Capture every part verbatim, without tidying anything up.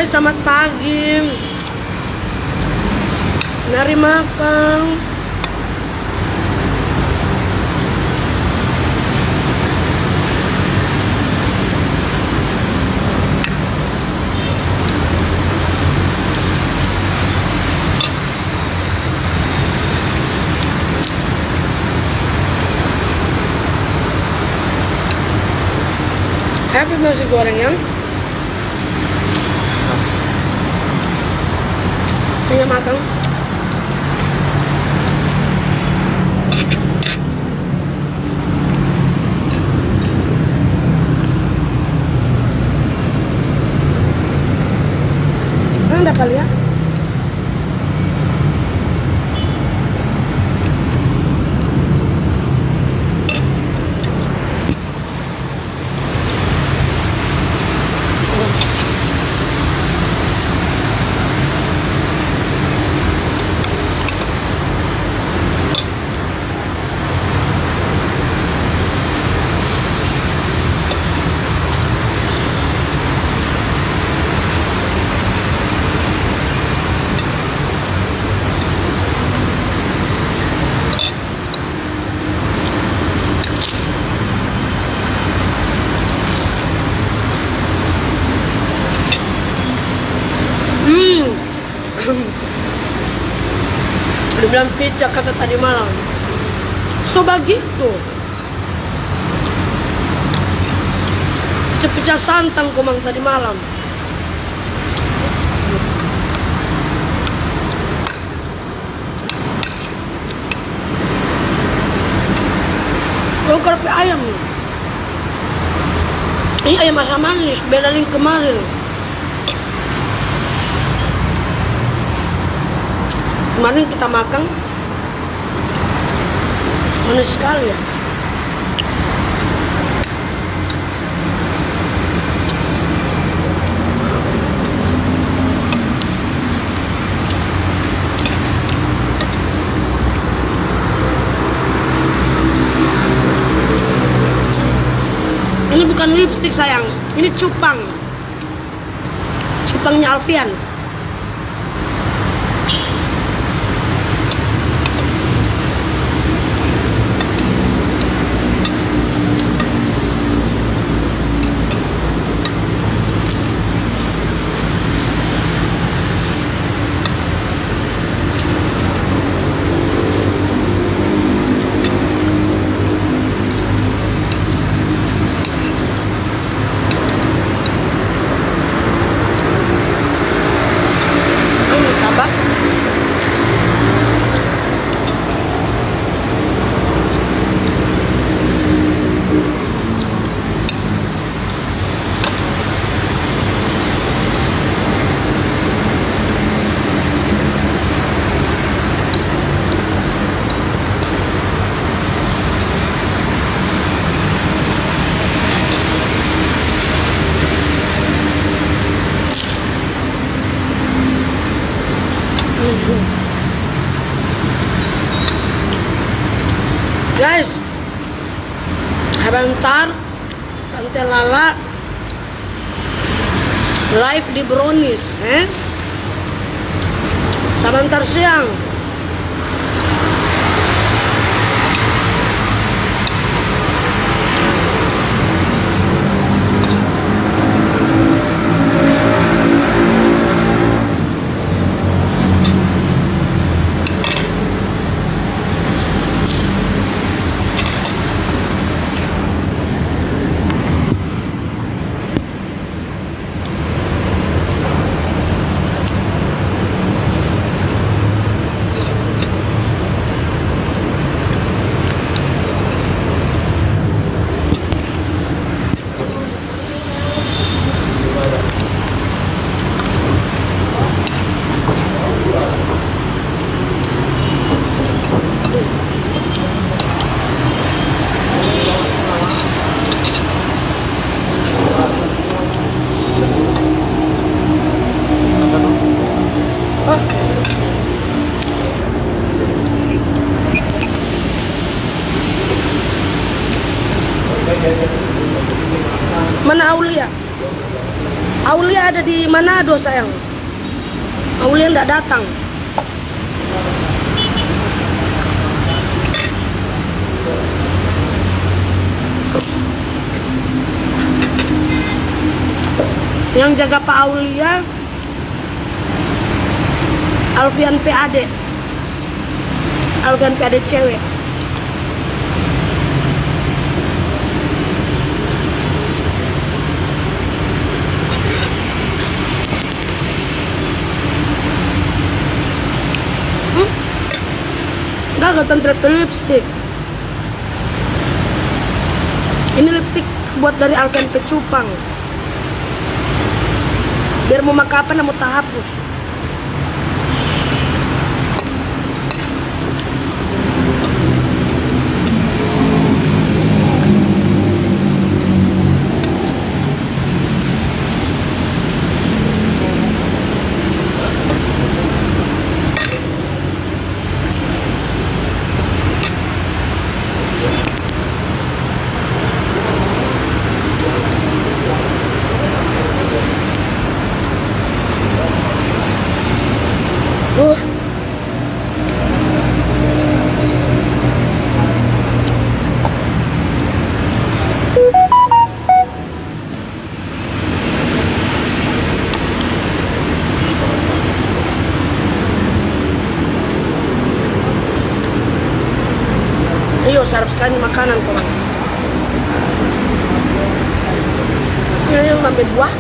Selamat pagi. Mari makan. Happy nasi goreng, ya. Punya makan. Kan dapat lihat. Hmm. Dia bilang pizza kata tadi malam. So bagitu. Pizza-pizza santang komang tadi malam. Lokal pe ayam ni. Ini ayam asam manis, beda deng kemarin. Kemarin kita makan, manis sekali ya. Ini bukan lipstik, sayang. Ini cupang. Cupangnya Alfian. Guys, sebentar. Tante Lala live di Brownies, eh? Sabantar siang. Ada di Manado, sayang. Aulia ndak datang. Yang jaga Pa Aulia, Alfian pe ade. Alfian pe ade cewe. Hmm? Gaga tante pe lipstik. Ini lipstik buat dari Alfian pe cupang. Biar mo maka apa, nda mo tahapus. Uh. Iyo, sadap skali makanan, komang. Ini yang ambe buah.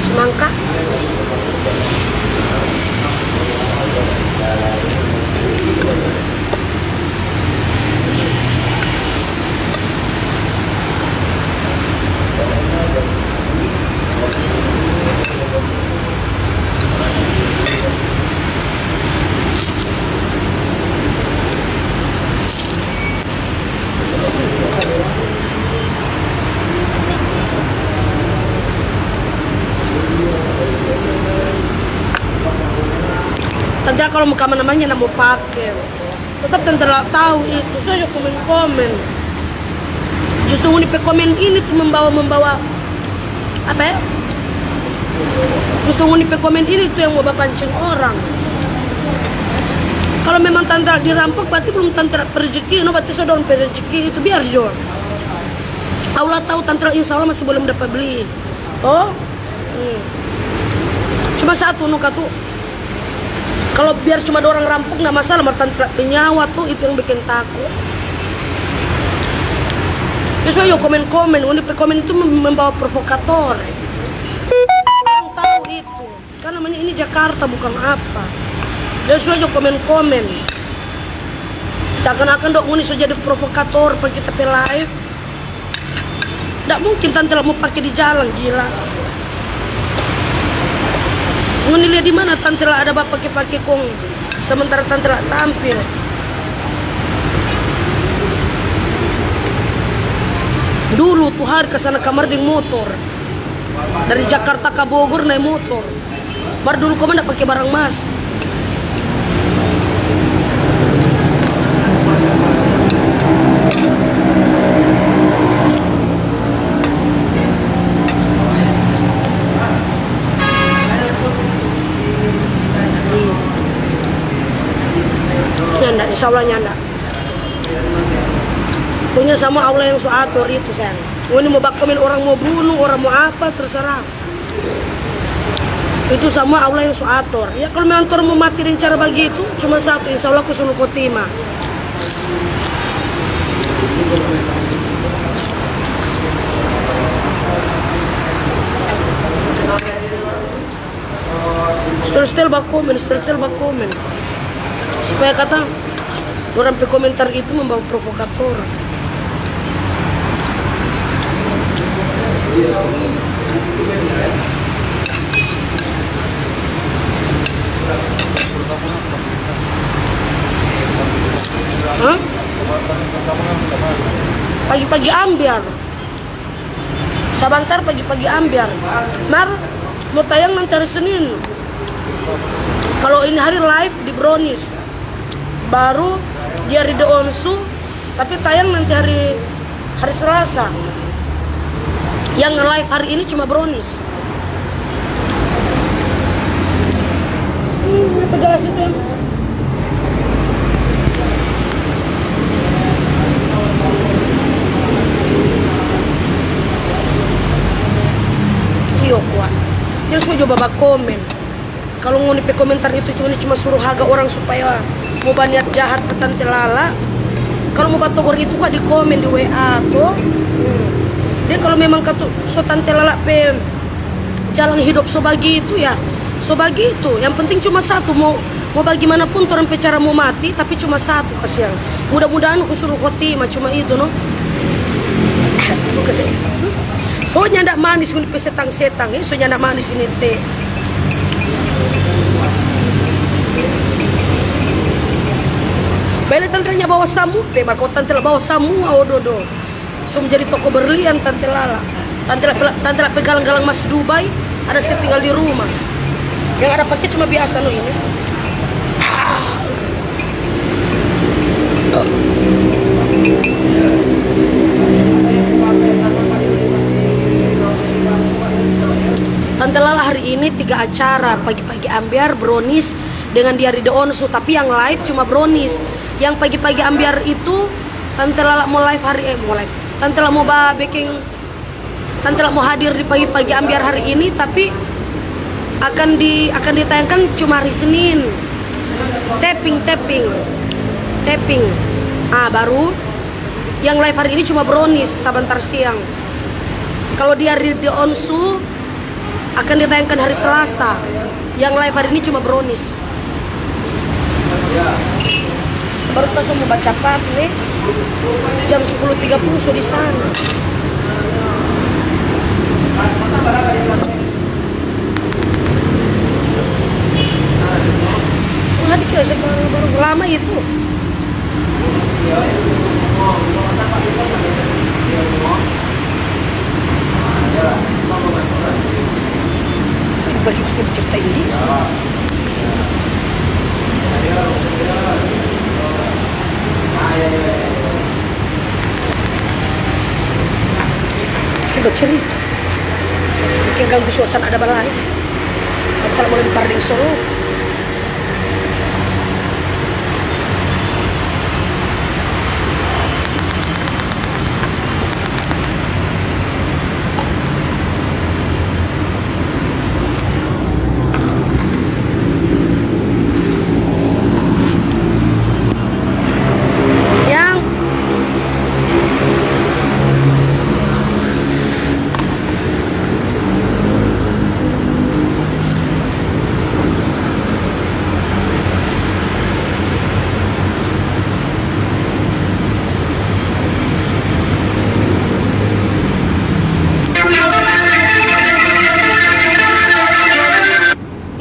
Semangka. Tante kalau mo kamana-mana nda mo pake. Tetap tante la tau itu, so jo komen-komen. Justru ngoni pe komen ini tu membawa, membawa apa ya? Justru ngoni pe komen ini tu yang mo bapancing orang. Kalau memang tante dirampok, berarti belum tante pe rezeki, no, berarti so dorang pe rezeki itu biar jo. Allah tahu tante, insya Allah masih boleh dapa beli. Oh, hmm. Cuma satu, no, katu. Kalau biar cuma dorang rampok, nggak masalah, mar tante pe nyawa tu, itu yang bikin takut. Terus yo komen-komen, ngoni pe komen itu mem-, membawa provokator. Orang tahu itu. Kan namanya ini Jakarta, bukan apa. Dia sudah jo komen-komen. Seakan-akan dok ngoni so jadi provokator pa kita pe live. Ndak mungkin tante la mo pake di jalan, gila. Ngoni lia di mana tante la ada bapake-pake kong sementara tante la tampil? Dulu tu hari kasana kamari deng motor. Dari Jakarta ka Bogor nae motor. Mar dulu komang nda pake barang mas. Nyanda, insya Allah nyanda. Punya sama Allah yang so ator itu, sayang. Ngoni mo bakomen, orang mo bunu, orang mo apa, terserah. Itu samua Allah yang so ator. Ya, kalu memang torang mo mati deng cara bagitu, cuma satu, insya Allah ko suru kotima. Stel-stel bakomen, stel-stel bakomen. Supaya kata dorang pe komentar itu membawa provokator. Hah? Pagi-pagi ambiar. Sabantar pagi-pagi ambiar. Mar, mo tayang nanti hari Senin. Kalau ini hari live di Brownies. Baru di hari de Onsu, tapi tayang nanti hari, hari Selasa. Yang live hari ini cuma Brownies. Hmm, apa jelas itu yang Iyo, kuat. Terus mo coba bakomen. Kalu ngoni pe komentar itu cuma, cuma suru haga orang supaya mo baniat jahat ka Tante Lala. Kalu mo batogor itu kwa di komen di W A to. Hmm. Deng kalu memang katu so Tante Lala pe jalan hidup so bagitu ya, so bagitu. Yang penting cuma satu, mo, mo bagimanapun torang pe cara mo mati, tapi cuma satu, kasiang. Mudah-mudahan husnul khotimah, cuma itu no. Buka se-, so nyanda manis ngoni pe setang-setang, eh, so nyanda manis ini te. Bele tantenya bawa samua, pe mar kalo tante la bawa samua, ododo. So menjadi toko berlian tante Lala. Tante la, tante la pe galang-galang mas Dubai, ada se tinggal di rumah. Yang ada pake cuma biasa no ini. Tante Lala hari ini tiga acara, pagi-pagi ambiar, brownies, dengan diari de onsu, tapi yang live cuma brownies. Yang pagi-pagi ambiar itu, Tante Lala mo live hari, eh, mo live. Tante Lala mo ba beking, Tante Lala mo hadir di pagi-pagi ambiar hari ini, tapi akan di, akan ditayangkan cuma hari Senin. Tapping, tapping, tapping. Ah, baru yang live hari ini cuma brownies sabantar siang. Kalau di hari de onsu akan ditayangkan hari Selasa. Yang live hari ini cuma brownies. Baru ta so mo baca pat nih. Jam sepuluh tiga puluh so di sana. Wah, dikira sekarang baru lama itu. Tapi bagi bisa diceritain dia. Saya bercerita. Bikin ganggu suasana ada balai. Kalau mau lempar di solo. Yang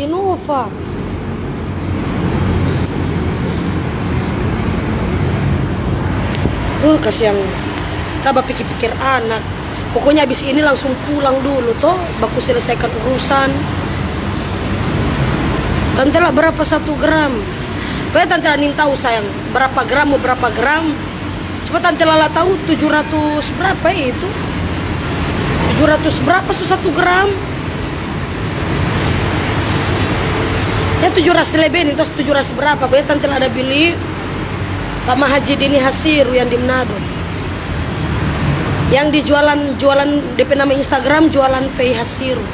Innova. Uh, kasiang. Ta bapikir-pikir anak. Pokoknya abis ini langsung pulang dulu to, baku selesaikan urusan. Tante la berapa satu gram? Pokoknya tante la nintau sayang, berapa gram mo berapa gram. Cuma tante la la tau tujuh ratus berapa ya itu? Tujuh ratus berapa so satu gram? Ya tujuh ratus lebe nih, terus tujuh ratus berapa? Pokoknya tante la ada bili sama Haji Dini Hasiru yang di Manado. Yang di jualan, jualan depe nama Instagram, jualan Fei Hasiru.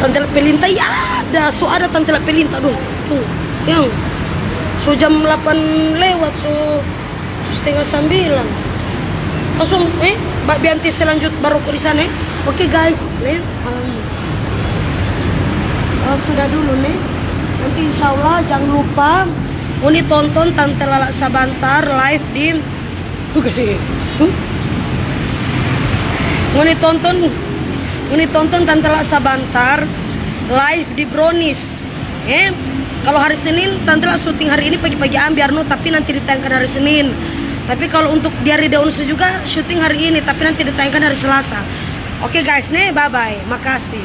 Tante la pelinta, ya ada, so ada tante la pelinta, duh, tuh, yang so jam delapan lewat, so, so setengah sembilan. Langsung, eh, ba-, bianti selanjut baroko di sana, eh. Oke, guys, nih, um, eh, sudah dulu, nih. Nanti insya Allah jangan lupa ngoni tonton Tante Lala Sabantar live di Tuh kasih. Huh? Ngoni tonton, ngoni tonton Tante La Sabantar live di Brownies. Eh, kalau hari Senin Tante La syuting hari ini pagi-pagi ambiar no, tapi nanti ditayangkan hari Senin. Tapi kalau untuk Diari Daun Su juga syuting hari ini, tapi nanti ditayangkan hari Selasa. Oke guys, nih, bye bye. Makasih.